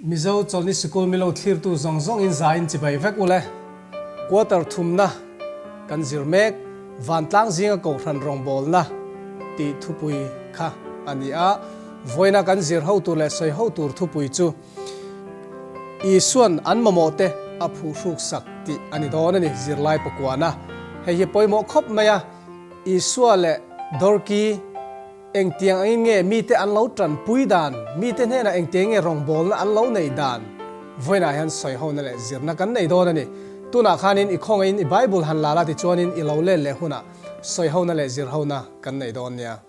Mizo Chawlhni Sikul milo thlirtu zawng zawngin zaiin chibai vek ule. Quarter thumna kan zir mek, Vantlang zinga Kohhran rawngbawlna tih thupui kha a ni a. Vawiina kan zir ho tur leh sawi ho tur thupui chu Isuan an mamawh te a phuhruk sak tih a ni dawn a ni, zirlai pakuana. Hei hi pawimawh khawp mai a, Isua leh Dorki, Engtiang angin nge mite an lo tanpui dan, mite hnenah engtiang nge rawngbawlna an lo neih dan? Vawiinah hian sawihona leh zirna kan nei dawn a ni. Tunah khanin i khawngaihin i Bible han la la tichuanin i lo let leh hunah sawihona leh zirhona kan nei dawn nia.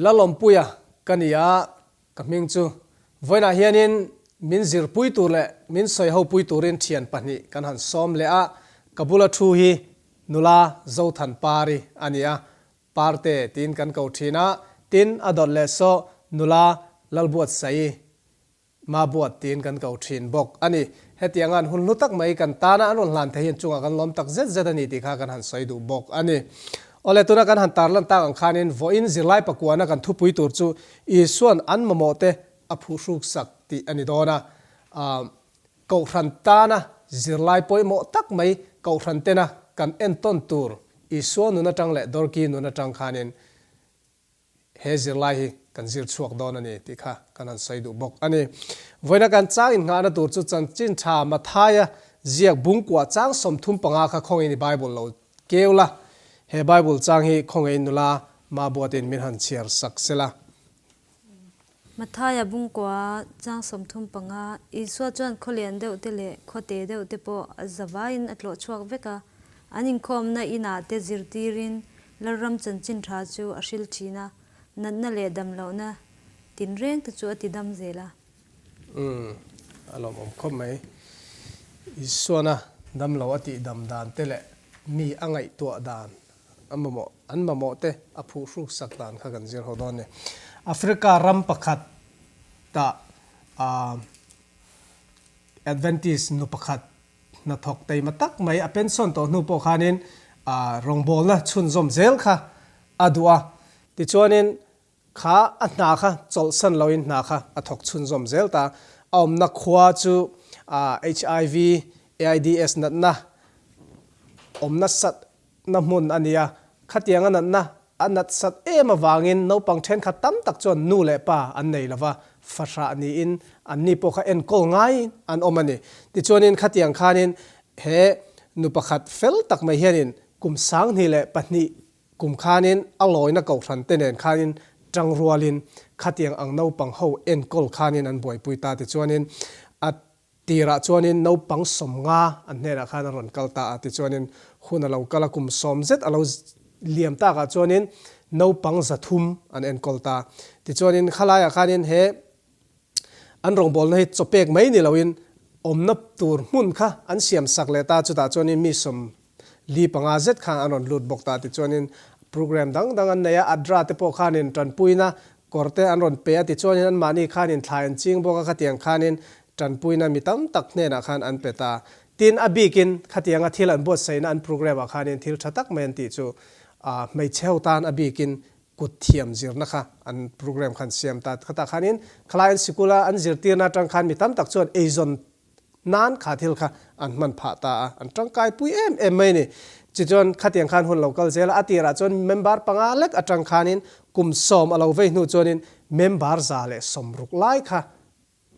Lalawmpuia ka ni a, ka hming chu vawiinah hianin min zirpui tur leh min sawihopui turin thian pahnih kan han sawm leh a, ka bula thu hi nula Zothan Pari a ni a, Parte tiin kan ko thin a, tin a dawt leh saw nula Lalbuatsaii Mabuat tiin kan ko thin bawk a ni. Hetianga'n hun hlu tak mai kan tana an rawn hlan thei hian chungah kan lawm tak zet zet a ni tih kha kan han sawi duh bawk a ni. Awle tuna kan han tarlan tak ang khanin vawiin zirlai pakuana kan thupui tur chu Isua'n an mamawhte a phuhruk sak tih a ni dawn a. Kohhran tana zirlai pawimawh tak mai Kohhran tena kan entawn tur Isua nun atang leh Dorki nun atang khanin he zirlai hi kan zir chhuak dawn a ni tih kha kan han sawi duh bawk a ni. Vawiina kan chang innghahna tur chu Chanchin Tha Mathaia ziak bungkuah chang 35 kha khawngin i Bible lo keu la, he Bible chang hi khawngin nula Mabuatin min han chhiar sak sela. Mathaia bungkua chang 35, Isua chuan khawlian deuh te leh khawte deuh te pawh a zavaiin a tlawh chhuak vek a, an inkhawmna inah te zirtirin Lalram chanchin tha chu a hril thin a, natna leh damlohna tinreng te chu a ti dam zel a. Umm, a lawmawm khawp mai. Isuana damlo a tih dam dan te leh mi a ngaihtuah dan A mamawh, an mamawh te a phuhruk sak dan kha kan zir ho dawn a ni. Africa ram pakhat ah Adventist nu pakhat hnathawk teima tak mai a pension tawh hnu pawh khanin rawngbawlna chhunzawm zel kha a duh a. Tichuanin kha a hna kha chawlhsan loin hna kha a thawk chhunzawm zel ta. A awmna khua chu HIV, AIDS natna awmna sat na hmun a ni a, khatianga natna a nat sat em avangin naupang thenkhat tam tak chuan nu leh pa an nei lova, fahrah niin anni pawh kha enkawl ngai an awm a ni. Tichuanin khatiang khanin he nu pakhat fel tak mai hianin kum 2002 kum khanin a lawina kohhran te nen khanin tangrualin khatiang ang naupang ho enkawl khanin an buaipui ta. Tichuanin a Tirah chuanin naupang 50 an hnenah khan a rawn kal ta a, tichuanin hun a lo kal a, kum sawm zet a lo liam takah chuanin naupang 300 an enkawl ta. Tichuanin khalaiah khanin he an rawngbawlna hi chawpek mai ni loin awmna tur hmun kha an siam sak leh ta, chutah chuanin mi 45 zet khan an rawn lut bawk ta. Tichuanin program dang dang an nei a, ADRA te pawh khanin tanpuina kawr te an rawn pe a, tichuanin anmahni khanin thlai an ching bawk a, khatiang khanin Tanpuina mi tam tak hnenah khan an pe ta. Tin, a bikin khatianga thil an buatsaihna an program ah khanin thil tha tak mai an tih chu hmeichhe ho tan a bikin kut thiam zirna kha an program khan siam ta. Khatah khanin khalai an sikula an zirtirna atang khan mi tam tak chuan eizawn nan kha thil kha an hman phah ta a, an tangkai pui em em mai a ni. Tichuan khatiang khan hun lo kal zel a, a tirah chuan member panga lek atang khanin kum sawm a lo vei hnu chuanin member 160 lai kha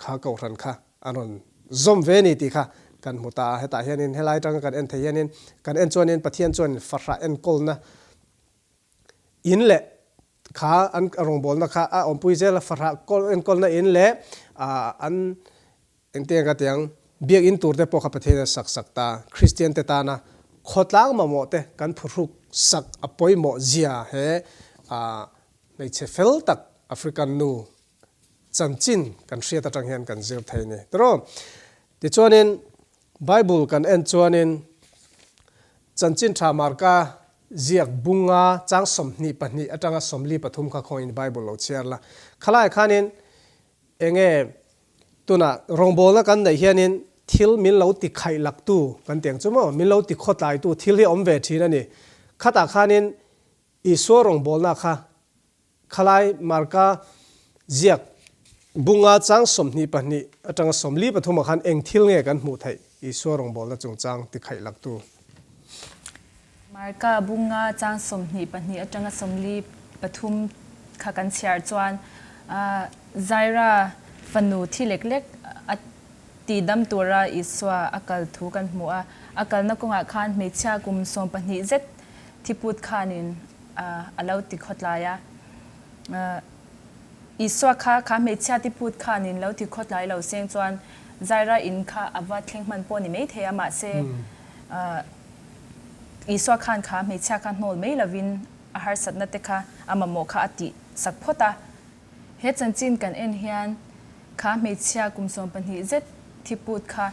Kha kohhran kha a rawn zawm ve a ni tih kha kan hmu ta a. Hetah hianin helai atanga kan en thei hianin kan en chuanin Pathian chuan fahrah enkawlna in leh kha an rawngbawlna kha a awmpui zel a, fahrah enkawlna in leh an Engtiang ka tiang, biakinn tur te pawh kha Pathian a sak sak ta. Kristian te tana khawtlang mamawh te kan phuhruk sak a pawimawh zia he hmeichhe fel tak African nu chanchin kan hriat atang hian kan zir thei a ni. Tiraw? Tichuanin Bible kan en chuanin Chanchin Tha Marka ziak bunga chang 22 atanga 43 kha khawngin Bible lo chhiar la. Khalaiah khanin enge Tunah rawngbawlna kan neih hianin thil min lo ti khaih laktu kan ti ang chu maw, min lo ti khawtlaitu thil hi a awm ve thin a ni. Khatah khanin Isua rawngbawlna kha khalai Marka ziak bunga chang 22 atanga 43 ah khan eng thil nge kan hmuh theih Isua rawngbawlna chungchang ti khaih laktu? Marka bunga chang 22 atanga 43 kha kan chhiar chuan Zaira fanu thi lek lek a ti dam tura Isua a kal thu kan hmu a. A kalna kawngah khan hmeichhia kum 12 zet thiput khanin a lo ti khawtlai a. Isua kha kha hmeichhia tiput khanin lo ti khawtlai lo seng chuan Zaira in kha a va thleng hman pawh ni mai thei a, mahse Isua khan kha hmeichhia kha hnawl mai lovin a harsatna te kha a mamawh kha a tih sak phawt a. He chanchin kan en hian kha hmeichhia kum 12 zet thiput kha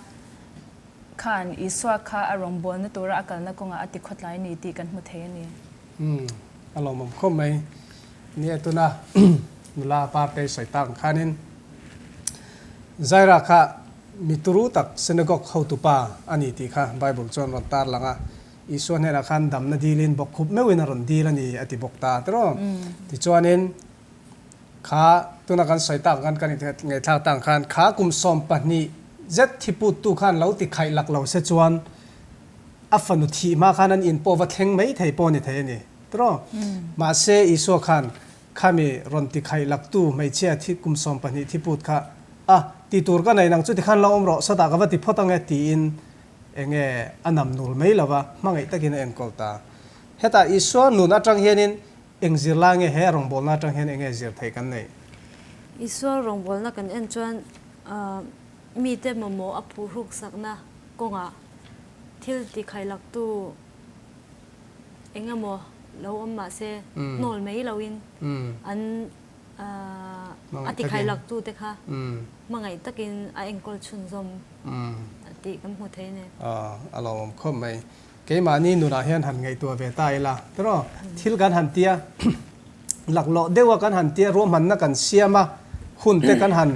khan Isua kha a rawngbawlna tura a kalna kawngah a ti khawtlai ni tih kan hmu thei a ni. Umm, a lawmawm khawp mai. Nia tuna nula partei sawi tak ang khanin Zaira kha mi turu tak synagogue hotupa a ni tih kha Bible chuan rawn tarlang a. Isua hnenah khan damna dilin bawkkhup meuhin a rawn dil a ni a ti bawk ta tiraw. Tichuanin kha tuna kan sawi tak ang khan kan ngaihthlak tak ang khan kha kum 12 zet thiputtu khan lo ti khaih lak lo se chuan a fanu thih hma khan an in pawh va thleng mai thei pawh a ni thei a ni tiraw. Mahse Isua khan khami rawn ti khaih laktu hmeichhia thi kum 12 thiput kha a ti tur ka nei nang chuti khan lo awm rawh sawtah ka va ti phawt ang e tiin Enge a nam nul mai lova hmangaih takin a enkawl ta. Hetah Isua nun atang hianin eng zirlai nge he a rawngbawlna atang hian enge zir theih kan neih? Isua rawngbawlna kan en chuan mite mamawh a phuhruk sakna kawngah thil tikhailaktu eng emaw lo awm mahse hnawl mai loin an a tikhailaktu te kha hmangaih takin a enkawl chhunzawm. tih kan hmu thei a ni. A lawmawm khawp mai. Keimahni nunah hian han ngaihtuah ve ta ila tiraw? Thil kan han tia, laklawh deuha kan han tia, ruahmanna kan siam a, hun te kan han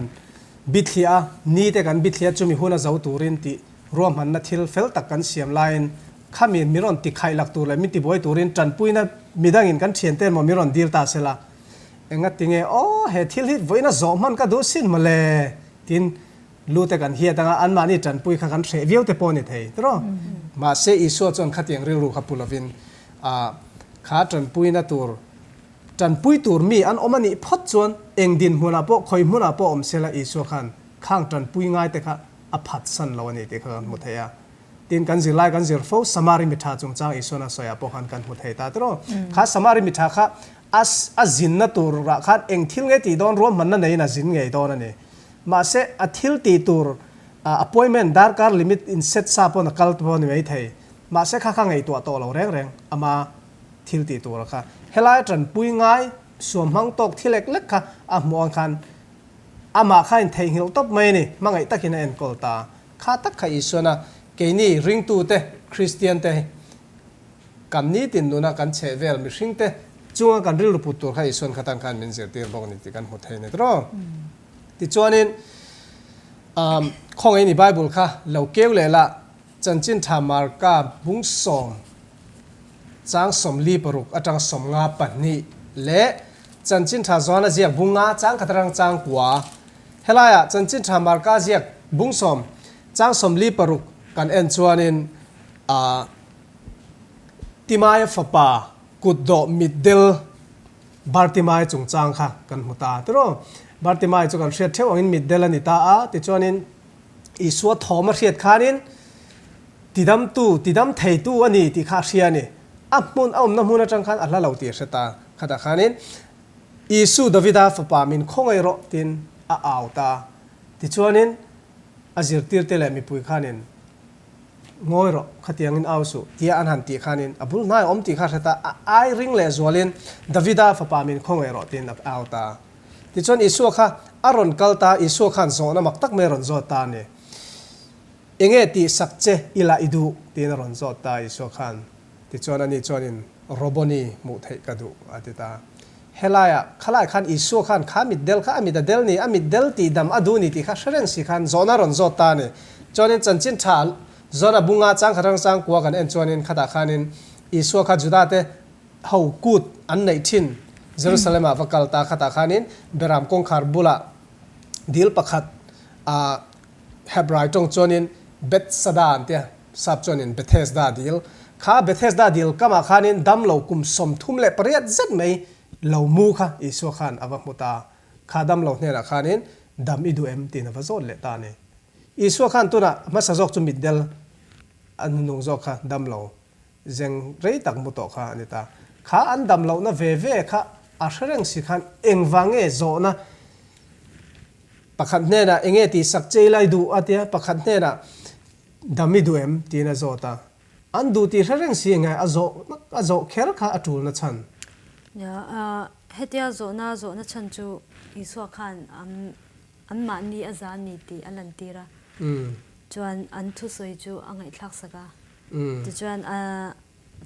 bithliah a, ni te kan bithliah a, chumi hun a zo turin tih ruahmanna thil fel tak kan siam laiin khami mi rawn ti khaih lak tur leh min tibuai turin tanpuina midangin kan thiante emaw mi rawn dil ta sela, engatinge aw he thil hi vawiina zawh hman ka duh sin mawle tiin Lu te kan hiat anga anmahni tanpui kha kan hreh viau te pawh a ni thei tiraw? Mahse Isua chuan khatiang rilru kha pu lovin kha tanpuina tur, tanpui tur mi an awm a nih phawt chuan eng dinhmunah pawh, khawi hmunah pawh awm sela Isua khan khang tanpui ngai te kha a phatsan lo a ni tih kha kan hmu thei a. Tin, kan zirlai kan zir fo Samari mitha chungchang Isuan a sawiah pawh khan kan hmu thei ta tiraw? Kha Samari mitha kha a a zinna turah khan eng thil nge tih dawn ruahmanna neiin a zin ngei dawn a ni. Mahse, a thil tih tur appointment darkar limit in set sa pawn a kal pawh a ni mai thei. Mahse, kha kha ngaihtuah tawh lo reng reng ama thil tih tura kha. Helai tanpui ngai suam hmang tawk thi lek lek kha a hmuh ang khan amah kha in theihnghilh tawp mai a ni. Hmangaih takin a enkawl ta. Kha tak kha Isuana keini ringtute, Kristiante, Kan nitin nuna kan chheh vel mihringte chunga kan rilru put tur kha Isuan khatan khan min zirtir bawk a ni tih kan hmu thei a ni tawh. Tichuanin khawngaih ni Bible kha lo keu leh lah chanchin tha Marka bung sawm chang 46 atang 52 leh chanchin tha Joana ziak bung nga chang khat atang chang kua helaiah chanchin tha Marka ziak bung sawm chang 46 kan en chuanin a Timaia fapa kutdawh mitdel Bartimaia chungchang kha kan hmu ta tiraw. Bartimaia chu kan hriat theuh angin mitdel a ni ta a, tichuanin Isua thawm a hriat khanin. Tidamtu, tidam theitu a ni tih kha a hria a ni. A hmun, a awmna hmun atang khan a hla lo tih a hre ta. Khatah khanin, Isu Davida fapa min khawngaih rawh tiin a au ta. Tichuanin a zirtirte leh mipui khanin, Ngawi rawh, khatiangin au suh, tia an han tih khanin a bul hnai a awm tih kha a hre ta. A ai ring leh zualin, Davida fapa min khawngaih rawh tiin a au ta. Tichuan Isua kha a rawn kal ta, Isua khan zawhna mak tak mai a rawn zawt ta a ni. Enge tih sak che i lah i duh? tiin a rawn zawt ta Isua khan. Tichuan ani chuanin, Roboni hmuh theih ka duh, a ti ta. Helaiah, khalai khan Isua khan kha mit del kha a mit a del ni, a mit del tih dam a duh ni tih kha hre reng si khan zawhna a rawn zawt ta a ni. Chuanin chanchin tha zawna bunga changkhat rang changkua kan en chuanin khatah khanin Isua kha Judate ho kut an neih thin Jerusalem-ah va kal ta khatah khanin Beram kawngkhar bulah dil pakhat a Hebrai tawng chuanin Bethsada an tia, sap chuanin Bethesda dil. Kha Bethesda dil kamah khanin damlo kum 38 zet mai lo mu kha Isua khan a va hmu ta. Kha damlo hnenah khanin dam i duh em tiin a va zawt leh ta a ni. Isua khan tunah hmasa zawk chu mitdel a hnunung zawk kha damlo zeng rei tak mu tawh kha a ni ta. Kha an dam lohna ve ve kha a hre reng si khan engvang nge zawhna Pakhat hnenah enge tih sak che ila i duh a tia, pakhat hnenah dam i duh em tiin a zawt a. An duh tih hre reng si enge a zawh a zawh kher kha a tulna chhan. Nia, hetia zawhna zawhna chhan chu Isua khan anmahni a za ni tih a lantir a. Chuan an thusawi chu a ngaihthlak sak a. Tichuan a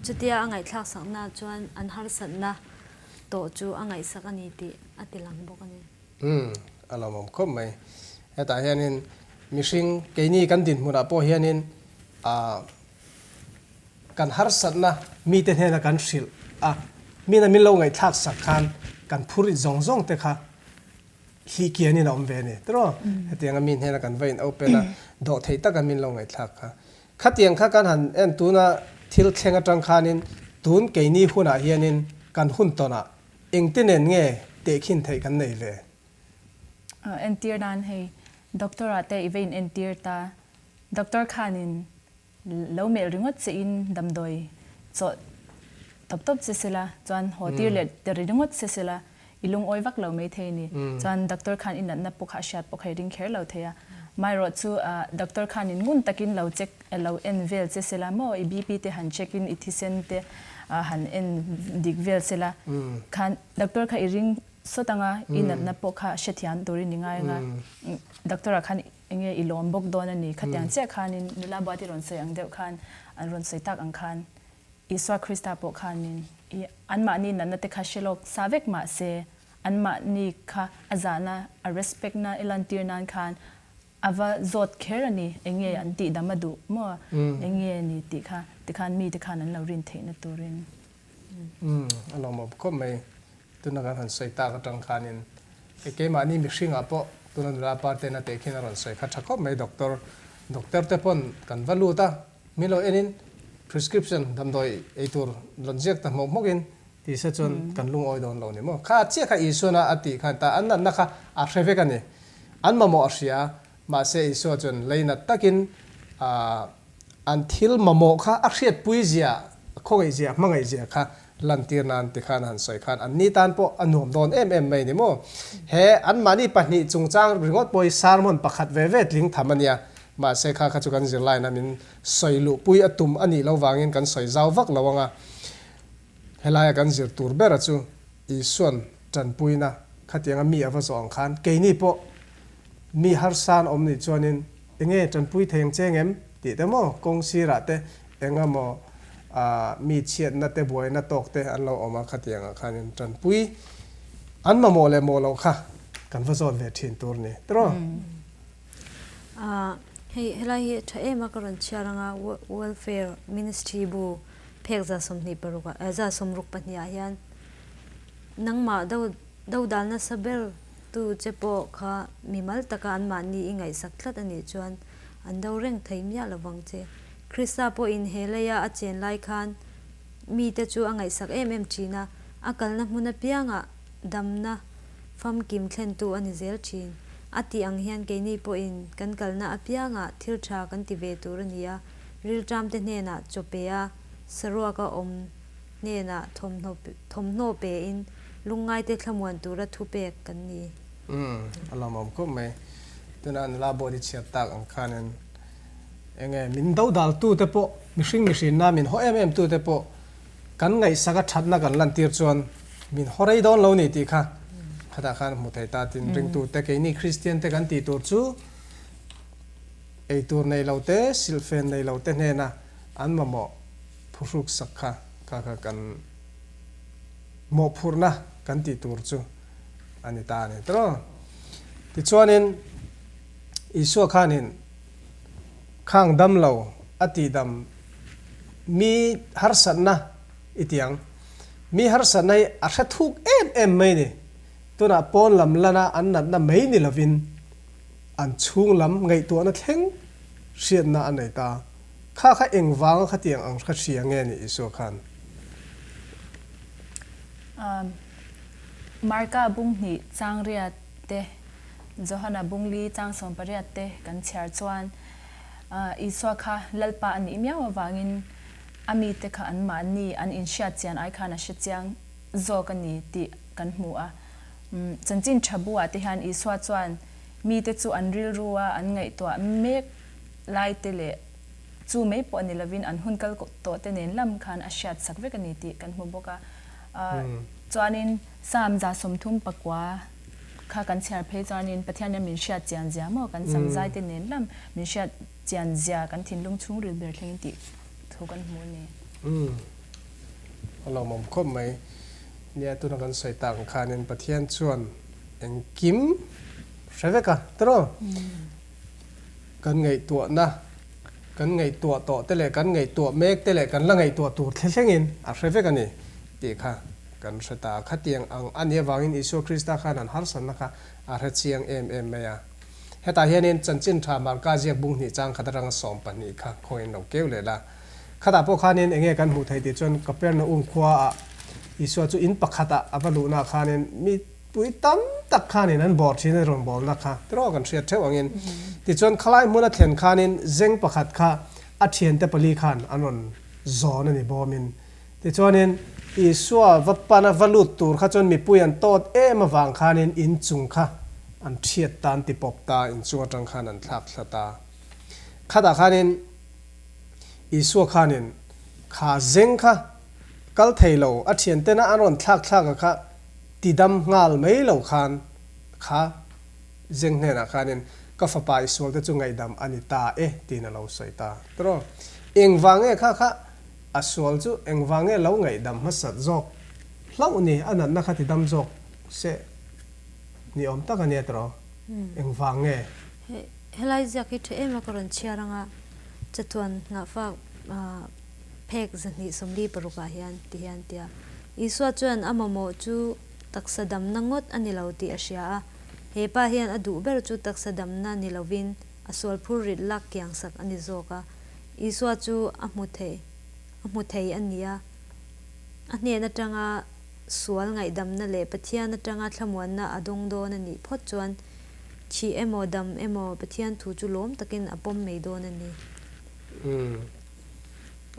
Chutia a ngaihthlak sakna chuan an harsatna tawh chu a ngaihsak a ni tih a ti lang bawk a ni. Umm, a lawmawm khawp mai. Hetah hianin mihring keini kan dinhmunah pawh hianin ah kan harsatna mite hnena kan hrilh a, mina min lo ngaihthlak sak khan kan phur it zawng zawng te kha hi kianin a awm ve a ni. Tiraw? Hetianga mi hnena kan va in open a, dawh theih taka min lo ngaihthlak kha. Khatiang kha kan han en tuna thil thleng atang khanin tun keini hunah hianin kan hun tawnah engte nen nge tehkhin theih kan nei ve? Entir nan hei doctor ah te i va in entir ta, doctor khanin lo melh ringawt che in damdawi chawh tawp tawp che sela chuan haw tir leh ta ringawt che sela I lungawi vak lo mai thei ni. Chuan doctor khan i natna pawh kha a hriat pawh kha i ring kher lo thei a. Maherawh chu doctor khanin ngun takin lo check lo en vel che sela maw i BP te han check in i thisen te han en dik vel sela khan doctor kha i ring sawt anga i natna pawh kha hrethiam turin i ngai anga doctor ah khan enge i lawm bawk dawn a ni. Khatiang chiah khanin nula buati rawn sawi ang deuh khan an rawn sawi tak ang khan Isua Krista pawh khanin i anmahni natna te kha hre lawk sa vek mah se, anmahni kha a zahna, a respect na i lantir nan khan a va zawt kher a ni, eng nge an tih dam a duh maw, eng nge ni tih kha tikhan mite khan an lo rin theihna turin. Umm, a lawmawm khawp mai. Tuna kan han sawi tak atang khanin e keimahni mihringah pawh tuna nula partena teh khin a rawn sawi kha tha khawp mai doctor, doctor te pawn kan va lut a, Min lo enin prescription damdawi ei tur rawn ziak ta hmawk hmawkin ti se chuan kan lungawi dawn lo ni maw? Kha chiah kha Isuana a tih khan ta an natna kha a hre vek a ni. An mamawh a hria a, mahse Isua chuan leinat takin an thil mamawh kha a hriatpui zia, a khawngaih zia, a hmangaih zia kha lantir nan ti khan a han sawi khan an ni tan pawh a nuam dawn em em mai ni maw? He anmahni pahnih chungchang ringawt pawh hi sermon pakhat ve ve tling tham a nia. Mahse kha kha chu kan zirlaina min sawi luhpui a tum a nih lo vangin kan sawi zau vak lo ang a. Helaia kan zir tur bera chu Isuan tanpuina khatianga mi a va zawh ang khan keini pawh mi harsan awm nih chuanin enge tanpui thei ang che ngem tih te maw kawng sirah te enga maw mi chhiatna te buaina tawk te an lo awm a khatiangah khanin tanpui an mamawh leh mawh loh kha kan va zawt ve thin tur ni tiraw. Hei helai hi tha em a ka rawn chhiar anga Welfare Ministry bu phek 26 ah 62 ah hian nangmah do dodal nasa ber tu che pawh kha mimal taka anmahni i ngaihsak tlat a nih chuan an do reng thei miah lovang che. Krista pawhin he leia a chen lai khan mite chu a ngaihsak em em thin a, a kalna hmun apiangah damna famkim thlentu a ni zel thin. A tih ang hian keini pawhin kan kalna apiangah thil tha kan ti ve tur a ni a. Rilṭamte hnenah chaw pe a, saruaka awm hnenah thawmhnaw thawmhnaw pein lungngaite thlamuan tura thupek kan ni. Umm, a lawmawm khawp mai. Tuna nula body chhiat tak ang khanin enge min dodal tute pawh mihring mihrinna min haw em em tute pawh kan ngaihsak a thatna kan lantir chuan min haw rei dawn lo ni tih kha khatah khan hmu thei ta tin ringtute keini Kristian te kan tih tur chu Eitur nei lo te, silhfen nei lo te hnena an mamawh phuhruk sak kha kha kha kan mawhphurhna kan tih tur chu a ni ta a ni tawh. Tichuanin Isua khanin khang dam lo a tihdam mi harsatna i ti ang. Mi harsatna hi a hre thuk em em mai ni. Tunah pawn lam lana an natna mai ni lovin An chhung lam ngaihtuahna thleng hriatna a nei ta. Kha kha engvanga khatiang ang kha hria nge ni Isua khan? Marka bung hnih chang riat te, Johana bung li chang 18 te kan chhiar chuan Isua kha Lalpa a nih miau avangin a mite kha anmahni an inhriat chian ai khan a hre chiang zawk a ni tih kan hmu a. Chanchin tha buah te hian Isua chuan mite chu an rilrua an ngaihtuah mek lai te leh chu mai pawh ni lovin an hun kal tawh te nen lam khan a hriat sak vek a ni tih kan hmu bawk a. Chuanin Psalm 39 kha kan chhiar phei chuanin Pathian hian min hriat chian zia maw kan sam zai te nen lam min hriat chian zia kan thinlung chhungril ber thlengin tih thu kan hmu a ni. A lawmawm khawp mai. Nia tuna kan sawi tak ang khanin Pathian chuan engkim hre vek a tiraw? Kan ngaihtuahna, kan ngaihtuah tawh te leh kan ngaihtuah mek te leh kan la ngaihtuah tur thlengin a hre vek a ni tih kha kan hre ta. Khatiang ang a nih avangin Isua Krista khan an harsatna kha a hre chiang em em mai a. Hetah hianin chanchin tha Marka ziak bung hnih chang khat atanga 12 kha khawngin lo keu leh la. Khatah pawh khanin enge kan hmuh theih tih chuan Kapernaum khuaah Isua chu in pakhatah a va luhnaah khanin mipui tam tak khanin an bawr thin a rawngbawlna kha tiraw kan hriat theuh angin. Tichuan khalai hmun a thlen khanin zeng pakhat kha a thiante pali khan an rawn zawn a ni bawmin. Tichuanin Isua va pana va lut tur kha chuan mipui an tawt em avang khanin inchung kha an thiat ta an tipawp ta, inchung atang khan an thlak thla ta. Khatah khanin. Isua khanin kha zeng kha kal thei lo, a thiantena an rawn thlak thlak a kha tidam nghal mai lo khan kha zeng hnenah khanin ka fapa i sualte chu ngaihdam a ni ta e tiin a lo sawi ta. Tiraw? Engvang nge kha kha a sual chu engvang nge lo ngaihdam hmasat zawk hlauh ni, a natna kha tidam zawk se ni awm tak a nia tiraw? Engvang nge? Helai ziak hi tha em a ka rawn chhiar anga chatuan nghahfak phek 246 ah hian ti hian tia Isua chuan a mamawh chu taksa damna ngawt a ni lo tih a hria a, he pa hian a duh ber chu taksa damna ni lovin a sual phur rit lak kiang sak a ni zawk a, Isua chu a hmu thei a hmu thei a ni a, a hnen atanga sual ngaihdamna leh Pathian atanga thlamuanna a dawng dawn a nih phawt chuan Thih emaw dam emaw Pathian thu chu lawm takin a pawm mai dawn a ni. Umm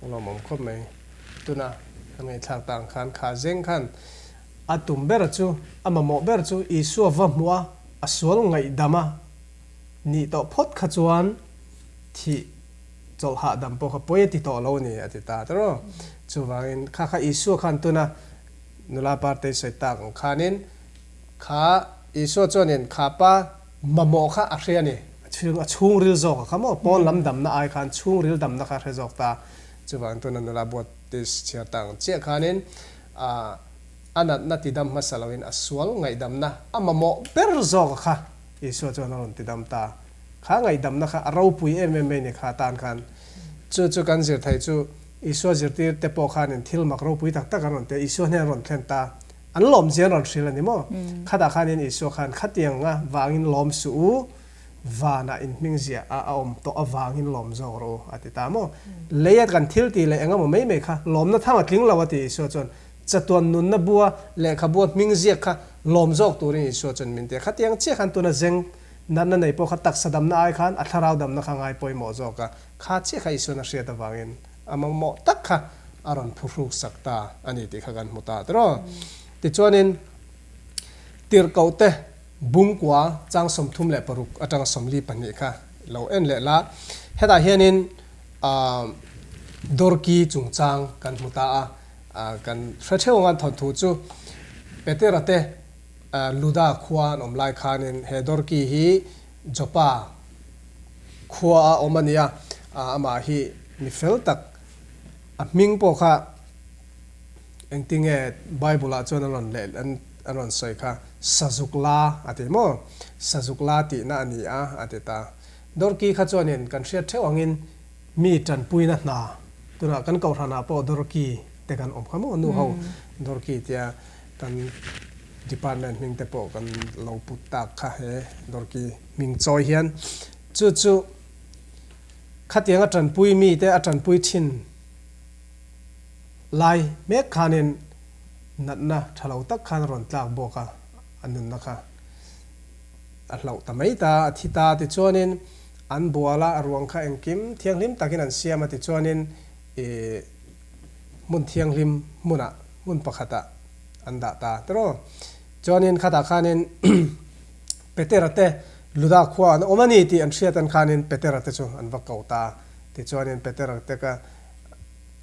a lawmawm khawp mai. Tuna kan ngaihthlak ta ang khan kha zeng khan a tum ber chu a mamawh ber chu Isua va hmuh a, a sual ngaihdam a nih tawh phawt kha chuan thih chawlh hahdam pawh kha pawi a ti tawh lo a ni a ti ta tawh. Chuvangin kha kha Isua khan tuna nula partei sawi tak ang khanin Kha Isua chuanin kha pa mamawh kha a hria a ni. A chhung a chhungril zawk a kha maw? Pawn lam damna ai khan chhungril damna kha a hre zawk ta. Chuvang tuna nula Buatis chhiar ta ang chiah khanin a natna tidam hmasa loin a sual ngaihdamna a mamawh ber zawk a kha Isua chuan a rawn tidam ta. Kha ngaihdamna kha a ropui em em mai ni kha atan khan. Chu chu kan zir thei chu Isua zirtir te pawh khanin thil mak ropui tak tak an rawn ti a, Isua hnen a rawn thlen ta. An lawmzia an rawn hrilh a ni maw? Khatah khanin Isua khan khatianga vangin lawm suh u, vanah in hmingzia a a awm tawh avangin lawm zawk rawh u, a ti ta maw? Leia kan thil tih leh engemaw mai mai kha lawmna tham a tling lo a ti Isua chuan. Chatuan nunna bua lehkhabua hmingziak kha lawm zawk turin Isua chuan min ti a. Khatiang chiah khan tuna zeng. Natna nei pawh kha taksa damna ai khan a thlarau damna kha ngai pawimawh zawk a, kha chiah kha Isuan a hriat avangin a mamawh tak kha a rawn phuhruk sak ta a ni tih kha kan hmu ta tiraw. Tichuanin Tirhkohte Bungkua chang 36 atanga 42 kha lo en leh la. Hetah hianin Dorki chungchang kan hmu ta a, kan hre theuh ang a thawnthu chu Petera te Luda khua an awm lai khanin he Dorki hi Joppa khua a awm a nia, amah hi mi fel tak, a hming pawh kha engtinge Bible ah chuan an rawn leh an rawn sawi kha Sazuk la a ti maw? Sazuk la tihna a ni a a ti ta. Dorki kha chuanin kan hriat theuh angin mi tanpuina hna tunah kan kohhranah pawh Dorki te kan awm kha maw nu ho Dorki tia Kan department hming te pawh kan lo put tak kha he Dorki hming chawi hian chu chu khatiang a tanpui mi te a tanpui thin lai mek khanin natna tha lo tak khan a rawn tlak bawk a, a nunna kha a hlauh ta mai ta, a thi ta tichuanin an bual a, a ruang kha engkim thianghlim takin an siam a tichuanin ih hmun thianghlim hmunah hmun pakhatah an dah ta tiraw. Chuanin khatah khanin Petera te Luda khua an awm a ni tih an hriat an khanin Petera te chu an va ko ta. Tichuanin Petera te ka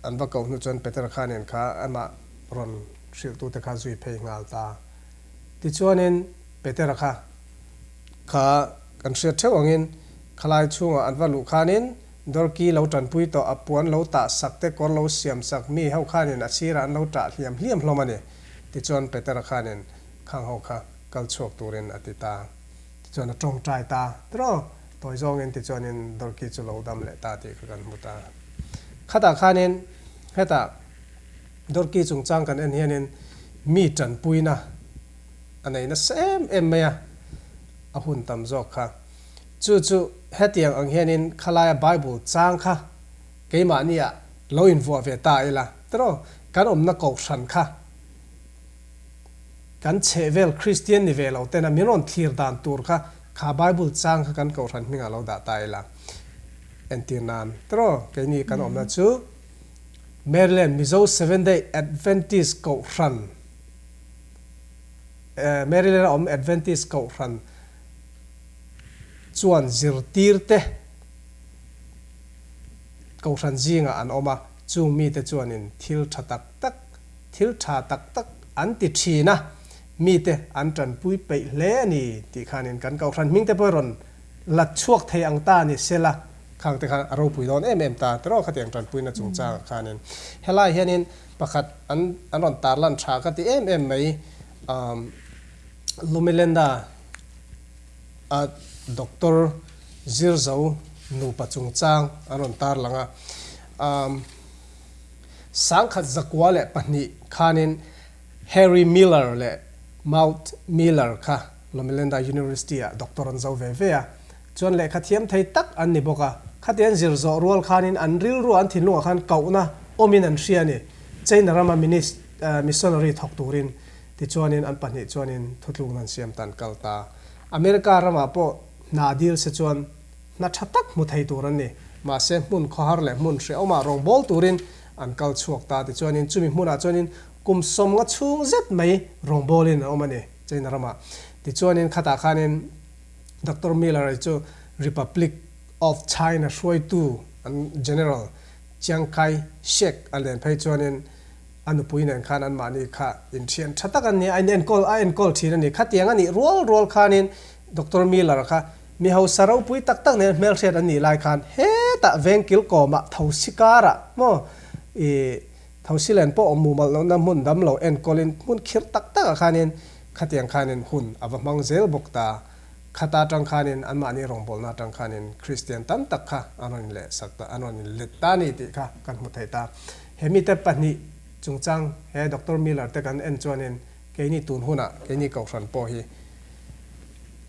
an va ko hnu chuan Petera khanin kha amah rawn hrilhtute kha zui phei nghal ta. Tichuanin Petera kha kha kan hriat theuh angin khalai chhungah an va luh khanin Dorki lo tanpui tawh, a puan lo tah sak te, kawr lo siam sak mi ho khanin a sirah an lo tah hliam hliam hlawm a ni. Tichuan Petera khanin khang ho kha kal chhuak turin a ti ta. Tichuan a tawngtai ta tiraw? Tawi zawngin tichuanin Dorki chu lo dam leh ta tih kha kan hmu ta. Khatah khanin hetah Dorki chungchang kan en hianin mi tanpuina a nei nasa em em mai a, a hun tam zawk kha. Chu chu hetiang ang hianin khalaia Bible chang kha keimahnia lo invuah ve ta ila tiraw, kan awmna kohhran kha kan chhehvel Kristian ni ve lo tena min rawn thlir dan tur kha kha Bible chang kha kan kohhran hmingah lo dah ta ila. Entir nan tiraw, keini kan awmna chu Maryland Mizo Seventh Day Adventist kohhran, Maryland a awm Adventist kohhran, chuan zirtirte kohhran zingah an awm a, chung mite chuanin thil tha tak tak, thil tha tak tak an ti thin a, mite an tanpui peih hle a ni tih khanin kan kohhran hmingte pawh rawn la chhuak thei ang ta ni sela, khangte khan a ropui dawn em em ta tiraw khatiang tanpuina chungchangah khanin helai hianin pakhat an an rawn tarlan tha ka ti em em mai, Lumilenda. A Doctor Zirzo nupa chungchang an rawn tarlang a. 1902 khanin Harry Miller leh Maud Miller kha Loma University ah doctor an zo ve ve a. Chuan lehkha thiam thei tak an ni bawk a. Khati an zir zawh rual khanin an rilru an thinlungah khan kohna awmin an hria a ni. China rama missionary thawk turin Tichuanin an pahnih chuanin thutlukna an siam tan kal ta. America ramah pawh hna dil se chuan hna tha tak hmu thei tur an ni. Mahse hmun khawhar leh hmun hrehawmah rawngbâwl turin an kal chhuak ta. Tichuanin chumi hmunah chuanin kum sawmnga chhung zet mai rawngbâwlin an awm a ni China ramah. Tichuanin khatah khanin Doctor Miller-i chu Republic of China hruaitu an General Chiang Kai-shek a len phei chuanin A nupui nen khan anmahni kha inthian tha tak an ni a, a inenkawl a enkawl thin a ni. Khatiang a nih rual rual khanin Doctor Miller kha mi hausa ropui tak tak nen hmelhriat an nih lai khan hetah vengkil kawmah thosi karah maw ih thosi len pawh awm mumal lohna hmun dam lo enkawlin hmun khirh tak takah khanin khatiang khanin hun a va hmang zel bawk ta. Khata atang khanin anmahni rawngbawlna atang khanin Kristian tam tak kha an rawn inleh sak ta an rawn inlet ta a ni tih kha kan hmu thei ta. He mite pahnih chungchang he Doctor Miller te kan en chuanin keini tun hunah keini kohhran pawh hi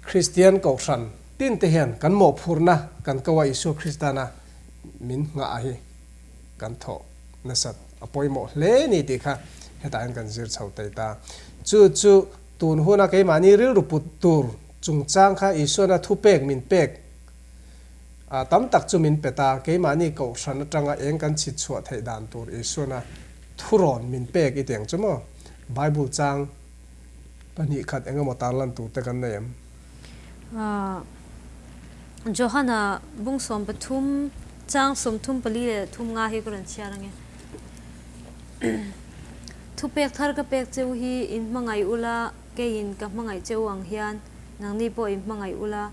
Kristian kohhran tin te hian kan mawhphurhna kan ko a Isua Kristana min nghah hi kan thawh nasat a pawimawh hle ni tih kha hetah hian kan zir chho thei ta. Chu chu tun huna keimahni rilru put tur. chungchang kha Isuana thupek min pek a tam tak chu min pe ta, keimahni kohhran atanga eng kan chhit chhuah theih dan tur Isuana thurawn min pek i tiang chu maw? Bible chang 2 khat engemaw tarlan tur te kan nei em? Johana bung 13 chang 34 leh 35 hi ka rawn chhiar ange. Thupek thar ka pek cheu hi in hmangaih ula, keiin ka hmangaih cheu ang hian nangni pawh in hmangaih ula.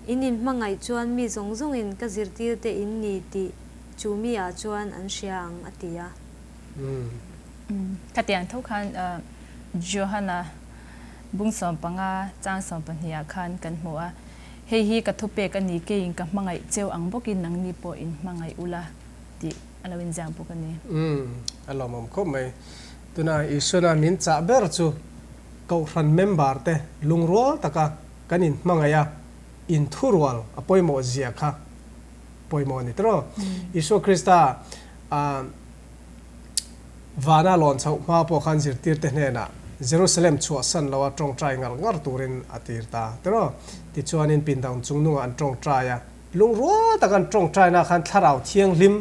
In in hmangaih chuan mi zawng zawngin ka zirtir te in ni tih chu mi ah chuan an hria ang a ti a. Khatiang tho khan Johana bung 15 chang 12 ah khan kan hmu a, Hei hi ka thupek a ni, keiin ka hmangaih cheu ang bawkin nangni pawh in hmangaih ula tih a lo inziak bawk a ni. Umm, a lawmawm khawp mai. Tuna Isuana min chah ber chu Kohhran member te lungrual taka kan inhmangaih a, inthurual a pawimawh zia kha pawimawh a ni tawh. Isua Krista a vana lawn chhoh hma pawh khan zirtirte hnenah Jerusalem chhuahsan loa tawngtai ngar ngar turin a tir ta tawh. Tichuanin pindan chungnungah an tawngtai a, lungrual taka an tawngtaina khan Thlarau Thianghlim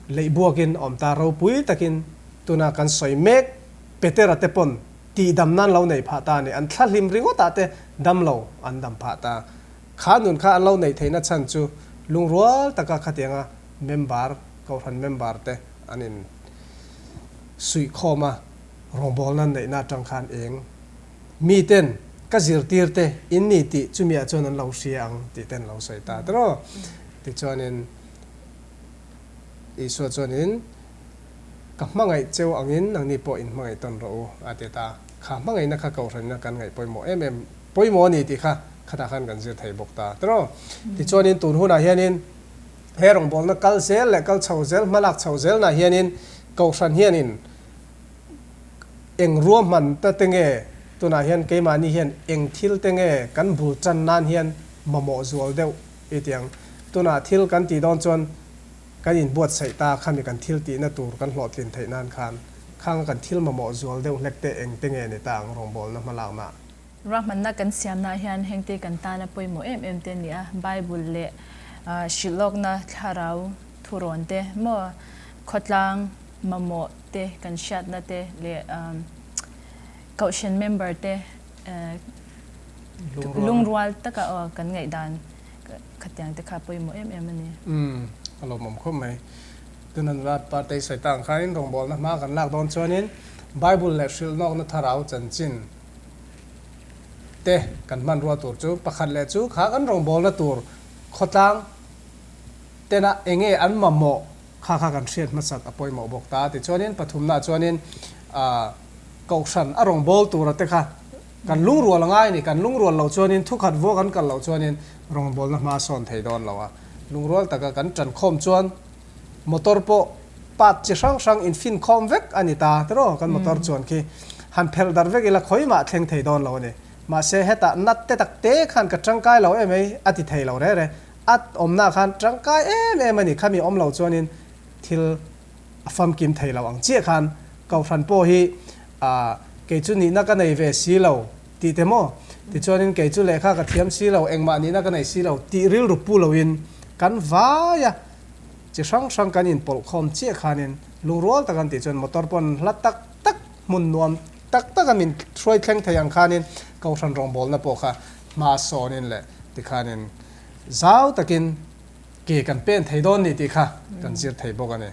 leihbuakin awm ta ropui takin tuna kan sawi mek Petera te pawn tihdam nan lo neih phah ta a ni. An thlahlim ringawtah te dam lo an dam phah ta. Kha nun kha an lo neih theihna chhan chu lungrual taka khatianga member, Kohhran member te an in suihkhawm a, rawngbawlna an neihna atang khan eng miten ka zirtir te in ni tih chumiah chuan an lo hria ang tih te an lo sawi ta tawh. Tichuanin Isua chuanin Ka hmangaih cheu angin nangni pawh in hmangaih tawn rawh u, a ti ta. Kha hmangaihna kha Kohhranina kan ngaih pawimawh em em pawimawh a ni tih kha khatah khan kan zir thei bawk ta tawh. Tichuanin tun hunah hianin he rawngbawlna kal zel leh kal chho zel, hmalak chho zelnah hianin Kohhran hianin eng ruahman ta te nge tunah hian keimahni hian eng thil te nge kan bul tan nan hian mamawh zual deuh i ti ang. Tunah thil kan tih dawn chuan Kan inbuatsaih ta khami kan thil tihna tur kan hlawhtlin theih nan khan khanga kan thil mamawh zual deuh hlek te eng te nge ni ta ang rawngbawlna hmalakna. Ruahmanna kan siamna hian hengte kan tana pawimawh em em te a ni a, Bible leh hrilhlawkna thlarau thurawn te maw khawtlang mamawh te kan hriatna te leh kohhran member te lungrual taka kan ngaihdan Khatiang te kha pawimawh em em a ni. Umm, a lawmawm khawp mai. Tuna nula Partei sawi tak ang khanin rawngbawlna hma kan lak dawn chuanin Bible leh hrilhnawkna thlarau chanchin te kan hmanrua tur chu pakhat leh chu kha kan rawngbawlna tur khawtlang tena enge an mamawh kha kha kan hriat hmasak a pawimawh bawk ta. Tichuanin pathumnaah chuanin ah Kohhran a rawngbâwl tura te kha kan lungrual a ngai a ni. Kan lungrual loh chuanin thukhat vua kan kal loh chuanin rawngbâwlna hma a sawn thei dawn lo a. Lungrual taka kan ṭankhawm chuan motor pawh part chi hrang hrang infinkhawm vek a ni ta tiraw? Kan motor chuan khi han phelh darh vek ila khawimah thleng thei dawn lo a ni. Mahse hetah nat te tak te khan ka ṭangkai lo em ei a ti thei lo re re. A awmnaah khan ṭangkai em em a ni. Khami awm lo chuanin thil a famkim thei lo ang chiah khan Kohhran pawh hi ah kei chu nihna ka nei ve si lo tih te maw? Tichuanin kei chu lehkha ka thiam si lo, engmah nihna ka nei si lo tih rilru pu loin kan vai a, chi hrang hrang kan inpawlhkhawm chiah khanin lungrual tak an tih chuan motor pawn hla tak tak hmun nuam tak taka min hruai thleng thei ang khanin Kohhran rawngbawlna pawh kha hma sawnin leh tikhanin zau takin Ke kan pen thei dawn ni tih kha kan zir thei bawk a ni.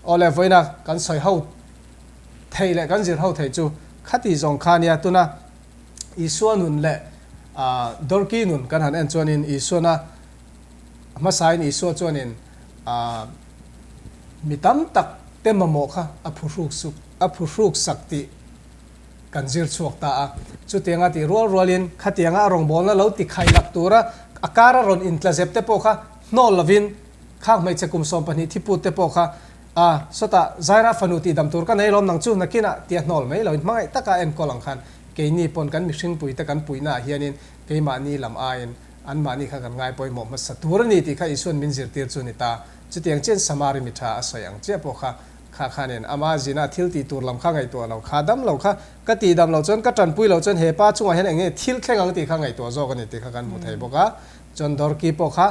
Awle vawiina kan sawi ho thei leh kan zir ho thei chu khati zawng kha nia tuna Isua nun leh Dorki nun kan han en chuanin Isuana hmasain Isua chuanin mi tam tak te mamawh kha a phuhruk suk a phuhruk sak tih kan zir chhuak ta a. Chutianga tih rual rualin khatianga a rawngbawlna lo ti khaih lak tura a kara rawn intlazep te pawh kha hnawl lovin khang hmeichhe kum 12 thiput te pawh kha a sawtah Zaira fanu tih dam tur ka nei lawm nang chu nakinah tia hnawl mai loin hmangaih taka enkawl ang khan keini pawn kan mihringpui te kan puihnaah hianin keimahni lam aiin anmahni kha kan ngai pawimawh hmasa tur a ni tih kha Isuan min zirtir chu a ni ta. Chutiang chian Samari mi tha a sawi ang chiah pawh kha. Kha khanin ama zina thil tih tur lam kha ngaihtuah lo kha dam lo kha ka tih dam loh chuan ka tanpui loh chuan he pa chungah hian eng nge thil thleng ang tih kha ngaihtuah zawk a ni tih kha kan hmu thei bawk a. Chuan Dorki pawh kha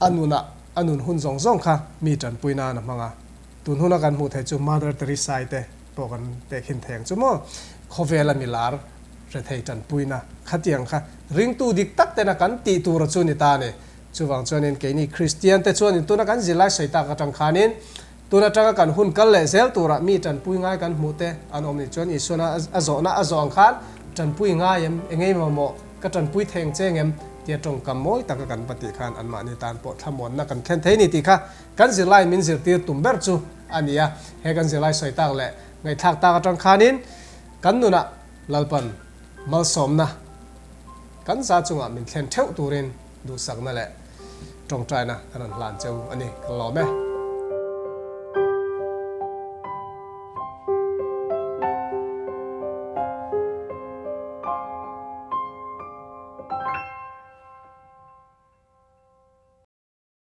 a nunah a nun hun zawng zawng kha mi tanpui nan a hmang a. Tun huna kan hmuh theih chu Mother Teresa-i te pawh kan tehkhin thei ang chu maw? Khawvela milar rethei tanpuina khatiang kha ringtu dik tak tena kan tih tura chu ni ta a ni. Chuvang chuanin keini Kristian te chuanin tuna kan zirlai sawi tak atang khanin tun atanga kan hun kal leh zel turah mi tanpui ngai kan hmuh te an awm nih chuan Isuana a zawhna a zawh ang khan tanpui ngai em, engei mamawh ka tanpui thei ang che ngem tia tawngkam mawi taka kan va tih khan anmahni tan pawh thlamuanna kan thlen thei ni tih kha kan zirlai min zirtir tum ber chu a ni a. He kan zirlai sawi tak leh ngaihthlak tak atang khanin kan nunah Lalpan malsawmna kan za chungah min thlen theuh turin duhsakna leh tawngtaina kan rawn hlan cheu a ni. Ka lawm e.